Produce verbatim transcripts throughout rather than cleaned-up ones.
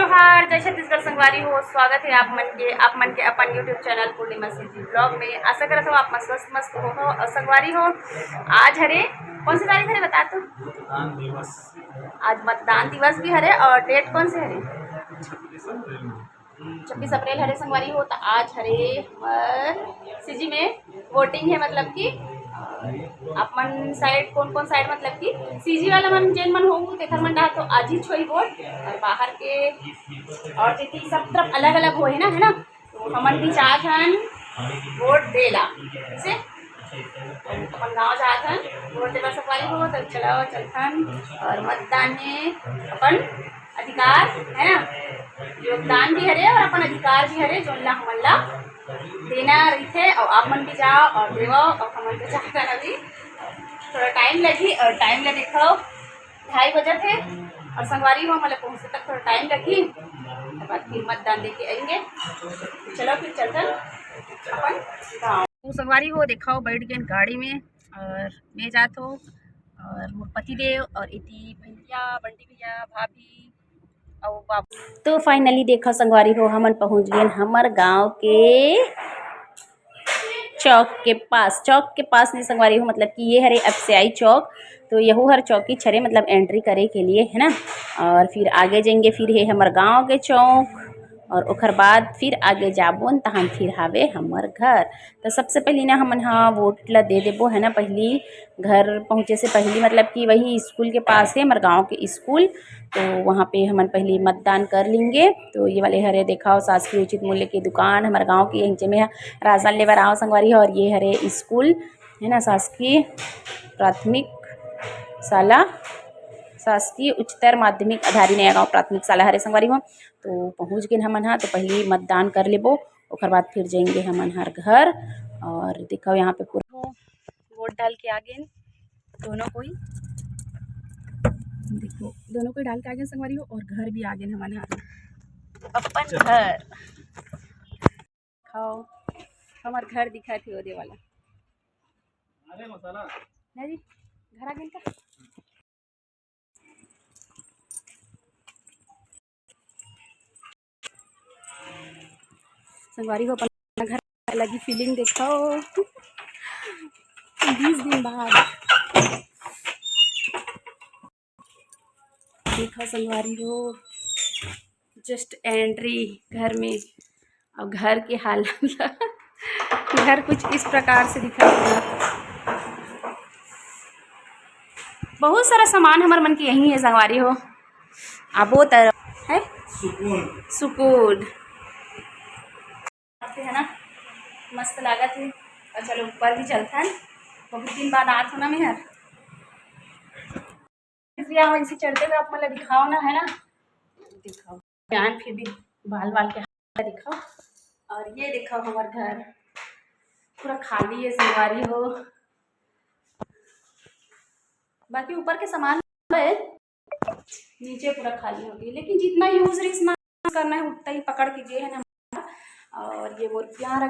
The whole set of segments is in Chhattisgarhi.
जोहार, जय छत्तीसगढ़ संगवारी हो। स्वागत है आप मन के, आप मन के अपन YouTube चैनल पूर्णिमा सीजी ब्लॉग में। आशा करत हो आप मन स्वस्थ मस्त हो, हो। और संगवारी हो, आज हरे, कौन सी तारीख हरे बता तो? आज मतदान दिवस भी हरे और डेट कौन से हरे? छब्बीस अप्रैल हरे संगवारी हो। तो आज हरे हमर सीजी में वोटिंग है, मतलब कि आप मन साइड, कौन कौन साइड, मतलब कि सीजी वाला मन जेन मन होहू तेखर मन डाल तो आज ही छोई वोट। और बाहर के और दीदी सब तरफ अलग अलग होए ना, है ना? तो हमन भी जात हन वोट देला, जैसे अपन गाँव जात हन वोट देला संगवारी हो। तो चलो चलथन और मतदान में अपन अधिकार है ना, योगदान भी हरे और अपन अधिकार भी हरे, जोन ला हमन ला देना रहिथे। और आप मन भी जाओ और देवो। और हमन तो जात हन अभी, थोड़ा टाइम लगही और टाइम ले देखो ढाई बजत हे और संगवारी हो, हमन ला पहुँचे तक थोड़ा टाइम लगही, ओकर बाद फिर मतदान देके आएंगे। चलो फिर चलथन अपन गाँव। तो संगवारी हो, देखो बैठ गेन गाड़ी में और मैं जात हो और मोर पति देव और इति भैया, बंटी भैया, भाभी और बाबू। तो finally देखो संगवारी हो, हमन पहुँच गेन हमर गाँव के चौक के पास। चौक के पास नहीं संगवारी हो, मतलब कि ये हरे एफसीआई चौक। तो यहू हर चौकी छरे, मतलब एंट्री करे के लिए है ना। और फिर आगे जाएंगे, फिर है हमर गाँव के चौक, और ओकर बाद फिर आगे जाबो न, तहन फिर हावे हमर घर। तो सबसे पहली ना हमन हा वोट ला दे देबो है ना, पहली घर पहुँचे से पहली, मतलब कि वही स्कूल के पास है हमर गाँव के स्कूल, तो वहाँ पे हमन पहली मतदान कर लेंगे। तो ये वाले हरे देखाओ, शासकीय उचित मूल्य की दुकान हमर गाँव की, यहीं में राशन लेबर आओ संगवारी हो। और ये हरे स्कूल है ना, शासकीय प्राथमिक शाला, शासकीय उच्चतर माध्यमिक आधारी नया गाँव प्राथमिक शाला हरे संगवारी हो। तो पहुँच गेन हमन हा, तो पहली मतदान कर लेबो, ओकर बाद फिर जाएंगे हमन हर घर। और देखो यहाँ पे पूरा वोट डाल के आ गेन दोनों कोई, देखो दोनों कोई डाल के आ गेन संगवारी हो, और घर भी आ गेन हमन हा, अपन घर। खाओ, हमर घर दिखत हे ओदे वाला। अरे मसाला। नहीं जी, घर आ गेन का? संगवारी हो, अपन घर लगी फीलिंग देखो, बीस दिन बाद देखो संगवारी हो, जस्ट एंट्री घर में। और घर के हालत, घर कुछ इस प्रकार से दिखा। बहुत सारा सामान हमर मन के यहीं है संगवारी हो। आबो तरफ है सुकून, सुकून है ना, मस्त लागत है। और चलो ऊपर भी चलथन, बहुत दिन बाद आत हो ना मेहर, इसलिए हम इनसे चढ़ते हुए आप मतलब दिखाओ ना, है ना, दिखाओ। जान फिर भी बाल वाल के हालत दिखाओ। और ये देखो हमर घर पूरा खाली है संगवारी हो, बाकी ऊपर के सामान है, नीचे पूरा खाली हो गई, लेकिन जितना यूज रीस ना करना है उतना ही पकड़ के गए हैं ना। और ये मोर प्यारा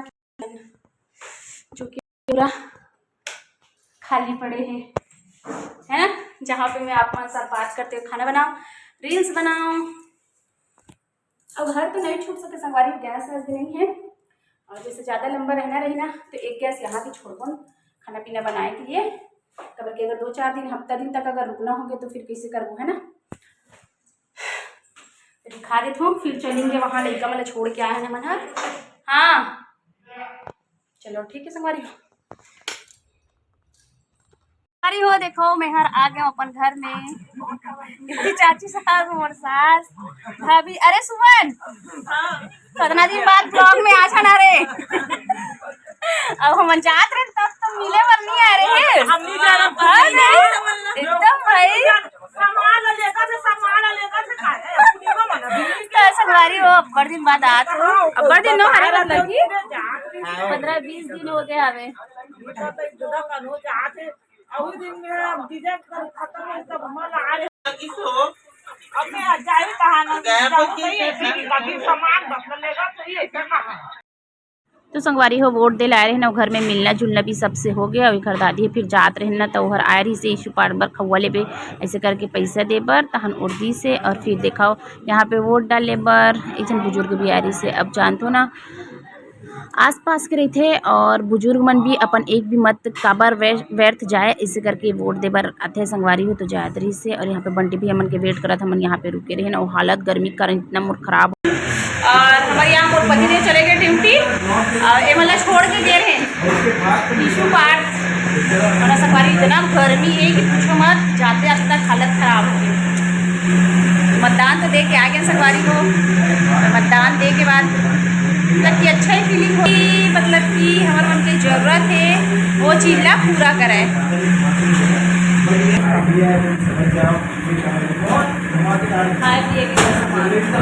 जो कि पूरा खाली पड़े हैं, है ना, जहाँ पे मैं आप मन साथ बात करते हुए खाना बनाओ, रील्स बनाओ। अब घर तो नहीं छूट सके संगवारी, गैस वैस भी नहीं है। और जैसे ज़्यादा लंबा रहना रही ना, तो एक गैस यहाँ की छोड़बो न, खाना पीना बनाए के लिए। कबर के अगर दो चार दिन, हफ्ता दिन तक अगर रुकना होगे, तो फिर कैसे करबो, है ना? तो दिखा देत हूँ, फिर चलेंगे वहाँ, लइका मन ला छोड़ के आए हैं हमन ह। हाँ, चलो ठीक है संगवारी हो। अरे हो देखो, मैं हर आ गया अपन घर में। इतनी चाची सास, मोर सास, भाभी। अरे सुमन, कितना दिन बाद ब्लॉग में आ जाना रे। अब हम जात रहे तब तो मिले बर नहीं आ रहे हैं। हम नहीं जा रहे, हाँ, नहीं। एकदम भाई। सामान लेकर से, सामान लेकर से का है? पूर्णिमा मना भी तो संगवारी हो, अब्बड़ दिन बाद आत हो। अब्बड़ दिन नो हरे, मतलब कि पंद्रह बीस दिन हो गए हवे। अभी दिन में अब जीजा कर खत्म हो, सब हम आ रहे। अब मैं जाई कहाँ ना, जाऊँ सही है, फिर कभी सामान बदल लेगा, सही है, क्या कहाँ? तो संगवारी हो, वोट दे ला आए रहे ना, घर में मिलना जुलना भी सबसे हो गया। और एकर दादी फिर जात रहे ना, तो ओहर आए रही से issue part बर खउआ लेबे, ऐसे करके पैसा दे बर तहन वोट दी से। और फिर देखा, यहाँ पे वोट डाले बर एक झन बुजुर्ग भी आए रही से। अब जानथो ना, आसपास के रहिथे और बुजुर्ग मन भी अपन एक भी मत काबर व्य-, व्यर्थ जाए, इसे करके वोट दे बर आथे संगवारी हो। तो जात रही से। और यहाँ पे बंटी भी हमन के wait करत, हमन यहाँ पे रुके रहे ना, वो हालत गर्मी के कारण इतना मोर खराब। और हमारे यहाँ मोर पति देव चले गए duty, और ये मतलब छोड़ के गए रहे issue part। और संगवारी इतना गर्मी है कि पूछो मत, जाते जाते तक हालत खराब हो गई। मतदान तो दे के आ गए संगवारी हो, और मतदान दे के बाद मतलब कि अच्छा ही feeling हो कि मतलब कि हमर मन के जरूरत है, वो चीज ला पूरा करे। खाए पिए के व्यवस्था।